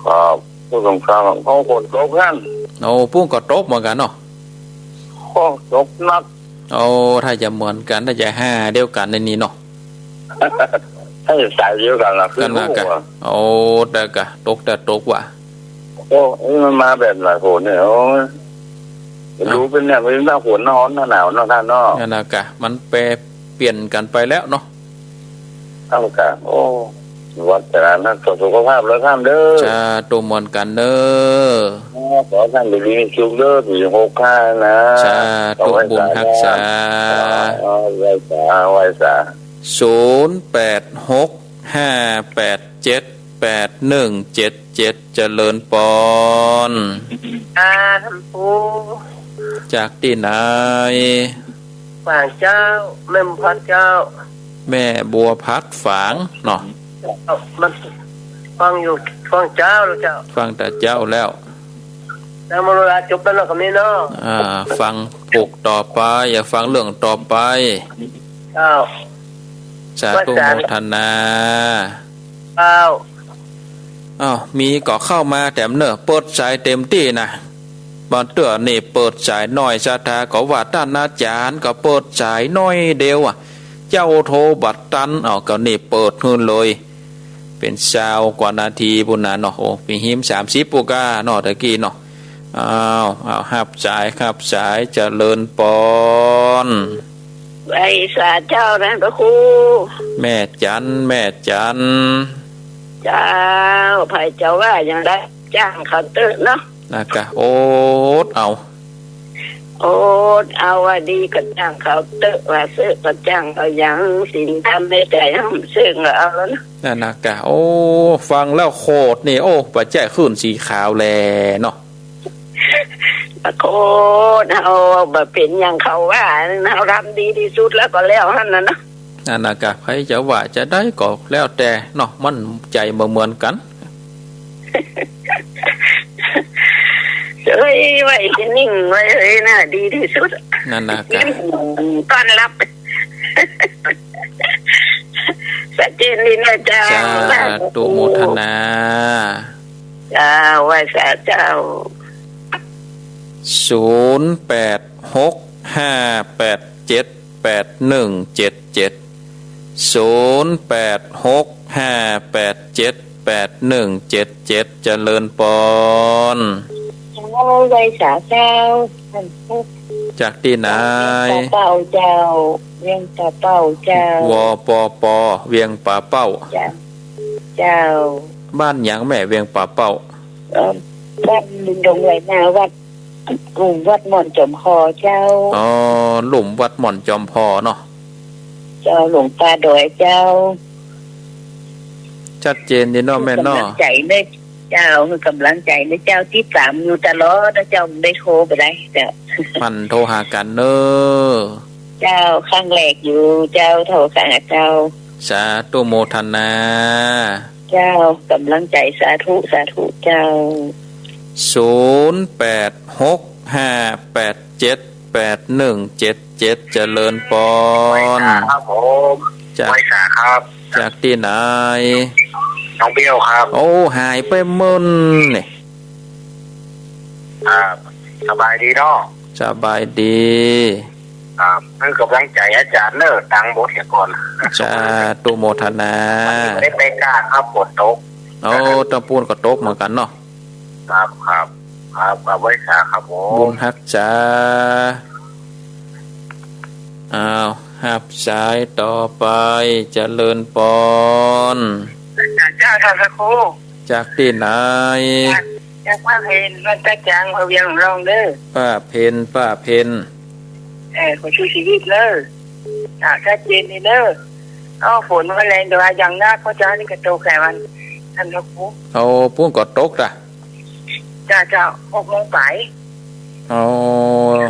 ครับ ผู้สงครามเขาฝนตกกัน โอ้ ปู๊นก็ตกเหมือนกันเนาะ โอ้ ตกหนัก โอ้ ถ้าจะเหมือนกัน ถ้าจะห้าเดียวกันในนี้เนาะ ถ้าจะสายเดียวกันล่ะ คือ กันละกะ รู้อะ โอ้ แต่กะ ตกแต่ตกว่ะ โอ้ นี่มันมาแบบไหนฝนเนี่ย โอ้ย เอ้า รู้เป็นเนี่ย เป็นหน้าฝนหน้าร้อนหน้าหนาวเนาะท่านเนาะ นั่นน่ะกะ มันแปรเปลี่ยนกันไปแล้วเนาะ เอากะ โอ้ วัดแต่ละนั้นก็สุขภาพแล้วท่านเด้อ สาธุเหมือนกันเด้อ ขอท่านอยู่ดีมีสุขเด้อ ปีหกห้านะ สาธุ ขอไหว้ บุญฮักษา สา อ๋อ ไหว้สา ไหว้สา ศูนย์แปดหกห้าแปดเจ็ดแปดหนึ่งเจ็ดเจ็ด เจริญปอน อ่า ท่านปู่ จากตี้ไหน ฝางเจ้า แม่บัวผัดเจ้า แม่บัวผัดฝางเนาะ เอ้า มันฟังอยู่ ฟังเจ้าแล้วเจ้า ฟังแต่เจ้าแล้ว แล้วมาเวลาจบแล้วเนาะ คำนี้เนาะ อ่า ฟังผูกต่อไป อย่าฟังเรื่องต่อไป เจ้า สาธุ ไหว้สา โมทนา เจ้า อ้าว มีก็เข้ามาแถมเนอะ เปิดสายเต็มตี้นะ บางเตื้อนี่เปิดสายน้อย ศรัทธาก็ว่าต้านอาจ๋ารย์ก็เปิดสายน้อยเดียวอะ เจ้าโทรบ่ตัน อ้าว ก็นี่เปิดหื้อเลย เป๋นซาวกว่านาทีปู๊นน่ะเนาะ โอ้ มีหื้อสามสิบปู๊นก้าเนาะ ตะกี้เนาะ อ้าว อ้าว ฮับสาย ฮับสาย เจริญปอน ไหว้สาเจ้าท่านพระครู แม่จัน แม่จัน เจ้า ใผจะว่าอย่างใด จ้างเขาเต๊อะเนาะ นะกะ อดเอา อดเอา ว่าดีก็จ้างเขาเต๊อะ ว่าเซิกก็จ้างเขาหยัง ศีลธรรมในใจ๋ห้ามเซิกก็เอาแล้วเนาะ นั่นนะกะ โอ้ ฟังแล้วโคตรนี่ โอ้ บ่ใจ้ขึ้นสีขาวแลเนาะ โคตร เฮาบ่เป๋นอย่างเขาว่า เฮาทำดีตี้สุดแล้วก็แล้วหั้นน่ะเนาะ นั่นนะกะ ใผจะว่าจะใดก็แล้วแต่เนาะ มันใจ๋บ่เหมือนกั๋น เฮ้ย ไว้นิ่งไว้เฮ้ยน่ะ ดีตี้สุด นั่นนะกะ ต้อนรับ ชัดเจนดีนะเจ้า สาธุ โมทนา เจ้า ไหว้สาเจ้า ศูนย์แปดหกห้าแปดเจ็ดแปดหนึ่งเจ็ดเจ็ด ศูนย์แปดหกห้าแปดเจ็ดแปดหนึ่งเจ็ดเจ็ด เจริญปอน เจ้า ไหว้สาเจ้า ท่านพระครู จากตี้ไหน เวียงป่าเป้าเจ้า เวียงป่าเป้าเจ้า วปป เวียงป่าเป้า เจ้า เจ้า บ้านหยังแม่ เวียงป่าเป้า เอ่อ บ้านดงไหลนา วัด ลุ่มวัดหม่อนจอมขอเจ้า อ๋อ ลุ่มวัดหม่อนจอมขอเนาะ เจ้า หลวงตาดอยเจ้า ชัดเจนดีเนาะแม่เนาะ กำลังใจ๋เน้อเจ้า กำลังใจ๋เน้อเจ้า ติดต๋ามอยู่ตลอดนะเจ้า ได้โทรไปได้เจ้า หมั่นโทรหากั๋นเน้อ เจ้า ครั้งแรกอยู่เจ้า โทรหาเจ้า สาธุโมทนา เจ้า กำลังใจ๋ สาธุ สาธุเจ้า ศูนย์แปดหกห้าแปดเจ็ด แปดหนึ่งเจ็ดเจ็ด เจริญปอน ครับผม จาก ไหว้สาครับ จากตี้ไหน น้องเบลครับ โอ้ หายไปเมินนี่ อ่า สบายดีเนาะ สบายดี ครับ ให้ก๋ำลังใจ๋อาจ๋ารย์เน่อ ตังค์บ่เสียก่อน สาธุโมทนา วันนี้บ่ได้ไปกาครับ ฝนตก โอ้ ตางปู้นก็ตกเหมือนกั๋นเนาะ ครับ ครับ ครับ ครับ ไหว้สาครับผม บุญฮักษา อ้าว ฮับสายต่อไป เจริญปอน เจ้า ท่านพระครู จากตี้ไหน จาก จากป้าเพ็ญ บ้านตาจัง อำเภอเวียงหลวงเด้อ ป้าเพ็ญ ป้าเพ็ญ เออ ขอชูชีวิตเด้อ อ่า ชัดเจนดีเด้อ อ้อ ฝนมันแรง แต่ว่าอย่างนัก เพราะเจ้านี่ก็ตกแค่วัน ท่านพระครู โอ้ ปู้นก็ตกละ จ้า เจ้า หกโมงไป อ๋อ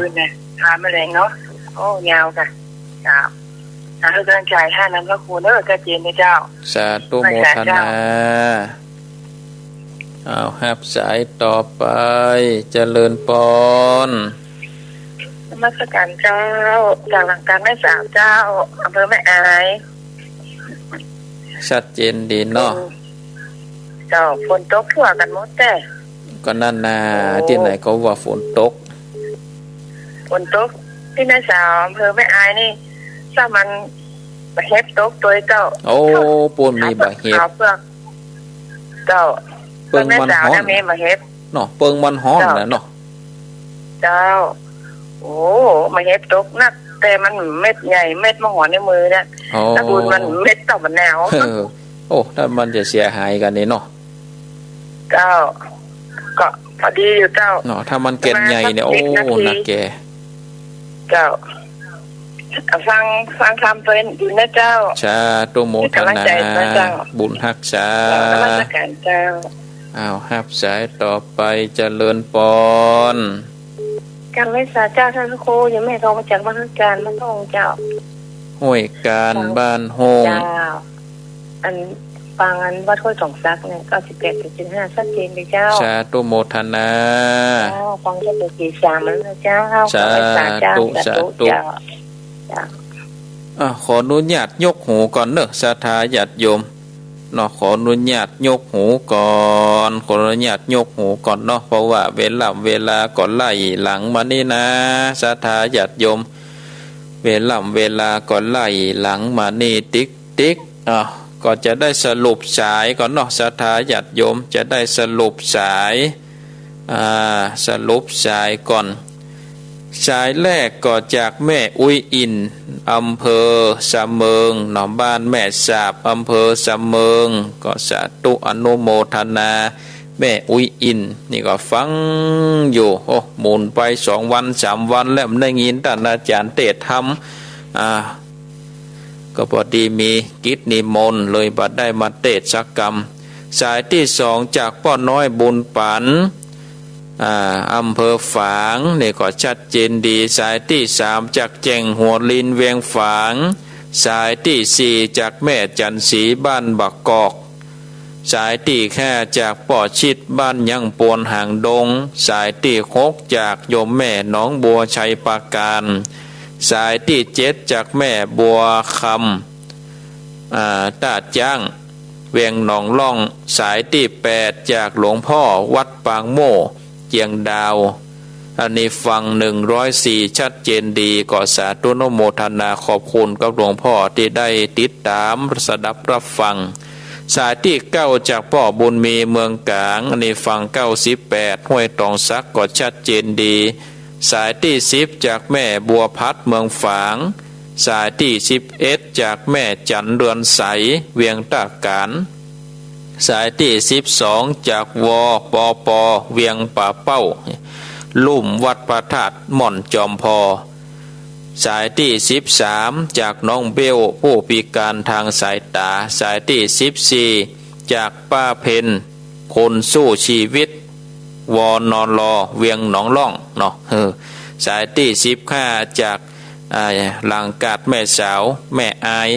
คืนนะ พามาแรงเนาะ โอ้ ยาวกะ เจ้า สาธุ ตั้งใจ๋ ท่านพระครูเด้อ ชัดเจนเลยเจ้า สาธุโมทนา ไหว้สาเจ้า อ้าว ฮับสายต่อไป เจริญปอน นมัสการเจ้า จากหลังการแม่สาวเจ้า อำเภอแม่อาย ชัดเจนดีเนาะ อืม เจ้า ฝนตกทั่วกั๋นหมดแต๊ ก็นั่นนา โอ้ ตี้ไหนก็ว่าฝนตก ฝนตก ตี้แม่สาว อำเภอแม่อายนี่ ซ้ำมันบ่าเห็บตกตวยเจ้า โอ้ ปู้นมีบ่าเห็บ ขาวเปลือก เจ้า เปิ้งมันฮ้อน แม่สาวเนี่ยมีบ่าเห็บ เนาะ เปิ้งมันฮ้อน เจ้า น่ะเนาะ เจ้า โอ้ บ่าเห็บตกนัก แต่มันเม็ดใหญ่ เม็ดมหาในมือเนี่ย อ๋อ ตระกูลมันเม็ดเต้าบ่าแนว เออ โอ้ ถ้ามันจะเสียหายกั๋นนี่เนาะ เจ้า ก็พอดีอยู่เจ้า เนาะ ถ้ามันเก็นใหญ่เนี่ย ประมาณสักสิบนาที โอ้ นักแก่ เจ้า ฟัง ฟังธรรมเพลินอยู่นะเจ้า สาธุโมทนา มีก๋ำลังใจ๋นะเจ้า บุญฮักษา เจ้า นมัสการเจ้า อ้าว ฮับสายต่อไป เจริญปอน กราบไหว้สาเจ้า ท่านพระครู โยมแม่ทองมาจากบ้านห้วยกาญบ้านฮ่องเจ้า ห้วยกาญบ้านฮ่อง เจ้า อัน ฟังอันวัดห้วยสองสักเนี่ย เก้าสิบแปดจุดเจ็ดห้า ชัดเจนเลยเจ้า สาธุโมทนา เจ้า ฟังชัดเจนสี่สามแล้วนะเจ้า สาธุ สาธุ สาธุ สาธุเจ้า เจ้า อ่ะ ขออนุญาตยกหูก่อนเนอะ ศรัทธาญาติโยม เนาะ ขออนุญาตยกหูก่อน ขออนุญาตยกหูก่อนเนาะ เพราะว่าเวลา เวลาก็ไล่หลังมานี่นะ ศรัทธาญาติโยม เวลา เวลาก็ไล่หลังมานี่ติ๊กติ๊ก อ่ะ ก็จะได้สรุปสายก่อนเนาะ ศรัทธาญาติโยม จะได้สรุปสาย อ่า สรุปสายก่อน สายแรกก็จากแม่อุ๊ยอิ่น อำเภอสะเมิงเนาะ บ้านแม่สาบ อำเภอสะเมิง ก็สาธุอนุโมทนา แม่อุ๊ยอิ่น นี่ก็ฟังอยู่ โอ้ หมุนไปสองวันสามวันแล้ว บ่ได้ยินต้านอาจ๋ารย์เตสน์ธรรม อ่า ก็พอดีมีกิจนิมนต์ เลยบ่ได้มาเตสน์สักกำ สายตี้สองจากป้อน้อยบุญปั๋น อ่า อำเภอฝาง นี่ก็ชัดเจนดี สายตี้สามจากแจ่งหัวลินเวียงฝาง สายตี้สี่จากแม่จั๋นสีบ้านบ่ากอก สายตี้ห้าจากป้อชิดบ้านยังปวนหางดง สายตี้หกจากโยมแม่หนองบัวไชยปราการ สายตี้เจ็ดจากแม่บัวคำ อ่า ต้าจ๊าง เวียงหนองล่อง สายตี้แปดจากหลวงพ่อวัดปางโม่ เจียงดาว อันนี้ฟังหนึ่งร้อยสี่ ชัดเจนดี ก็สาธุอนุโมทนาขอบคุณกับหลวงพ่อตี้ได้ติดต๋ามสดับรับฟัง สายตี้เก้าจากป้อบุญมีเมืองก๋าง อันนี้ฟังเก้าสิบแปด ห้วยตองสัก ก็ชัดเจนดี สายตี้สิบจากแม่บัวพัดเมืองฝาง สายตี้สิบเอ็ดจากแม่จั๋นเรือนใส เวียงต้าก๋าน สายตี้สิบสองจาก วปป เวียงป่าเป้า ลุ่มวัดพระธาตุม่อนจอมพอ สายตี้สิบสามจากน้องเบล ผู้พิการทางสายต๋า สายตี้สิบสี่จากป้าเพ็ญ คนสู้ชีวิต วนล เวียงหนองล่องเนาะ เออ สายตี้สิบห้าจาก อ่า หลังกาดแม่สาว แม่อาย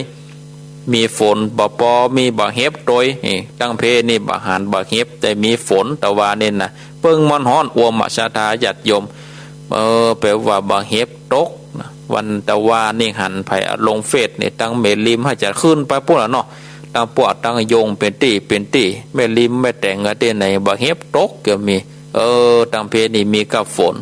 มีฝนบ่ปอ มีบ่าเห็บตวย นี่ ตังเพนี่บ่หันบ่าเห็บ แต่มีฝน ตะวานี่นะ เปิ้งมันฮ้อนอ่วมอะ ศรัทธาญาติโยม เออ แป๋ว่าบ่าเห็บตกนะ วันตะวานี่หันใผเอาลงเฟซนี่ ตังแม่ริมหาจะขึ้นไปปู้นละเนาะ ตังปวดตังโยงเป๋นตี้เป๋นตี้ แม่ริมแม่แต๋งอะตี้ไหน บ่าเห็บตกก็มี เออ ตังเพนี่มีกับฝน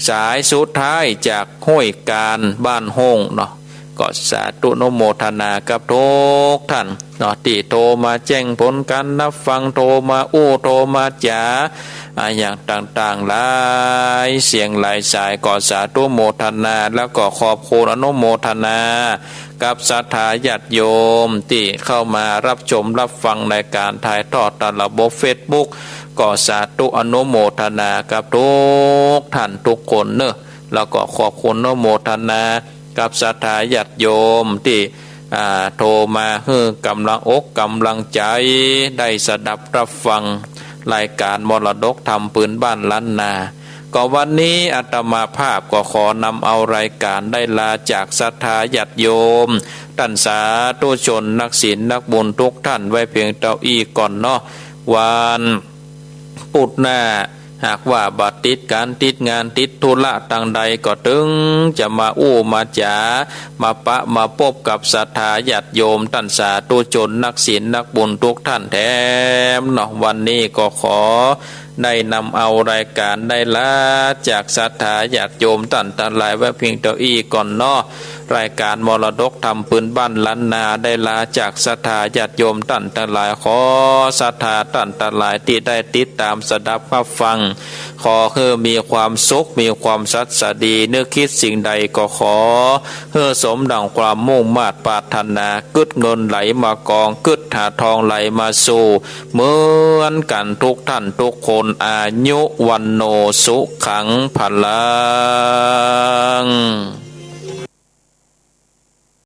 สายสุดท้ายจากห้วยกาญบ้านโฮ่งเนาะ ก็สาธุอนุโมทนากับทุกท่านเนาะ ตี้โทรมาแจ้งผลการรับฟัง โทรมาอู้ โทรมาจ๋า อะ อย่างต่างๆ หลายเสียงหลายสาย ก็สาธุโมทนา แล้วก็ขอบคุณอนุโมทนา กับศรัทธาญาติโยมตี้เข้ามารับชมรับฟังในการถ่ายทอดตามระบบเฟซบุ๊ก ก็สาธุอนุโมทนากับทุกท่านทุกคนเนาะ แล้วก็ขอบคุณอนุโมทนากับศรัทธาญาติโยมตี้ อ่า โทรมาหื้อกำลังอกกำลังใจ๋ ได้สดับรับฟังรายการมรดกธรรมปืนบ้านล้านนา ก็วันนี้อาตมาภาพก็ขอนำเอารายการได้ลาจากศรัทธาญาติโยม ต้านสาธุชนนักศีลนักบุญทุกท่านไว้เพียงเต้าอี้ก่อนเนาะ วัน พุธหน้า หากว่าบ่ติดก๋านติดงานติดธุระตางใดก็ตึงจะมาอู้มาจ๋า มาปะมาปบกับศรัทธาญาติโยมต้านสาธุชนนักศีลนักบุญทุกท่านแถมเนาะ วันนี้ก็ขอได้นำเอารายก๋านได้ลาจากศรัทธาญาติโยมต้านตังหลายไว้เพียงเต้าอี้ก่อนเนาะ รายก๋านมรดกธรรมปืนบ้านล้านนาได้ลาจากศรัทธาญาติโยมต้านตังหลาย ขอศรัทธาต้านตังหลายตี้ได้ติดต๋ามสดับฮับฟัง ขอหื้อมีความสุข มีความสัตย์สดี นึกคิดสิ่งใดก็ขอหื้อสมดั่งความมุ่งมาดปรารถนา กึ๊ดเงินไหลมากอง กึ๊ดหาทองไหลมาสู่ เหมือนกั๋นทุกท่านทุกคน อายุ วัณโณ สุขัง พลัง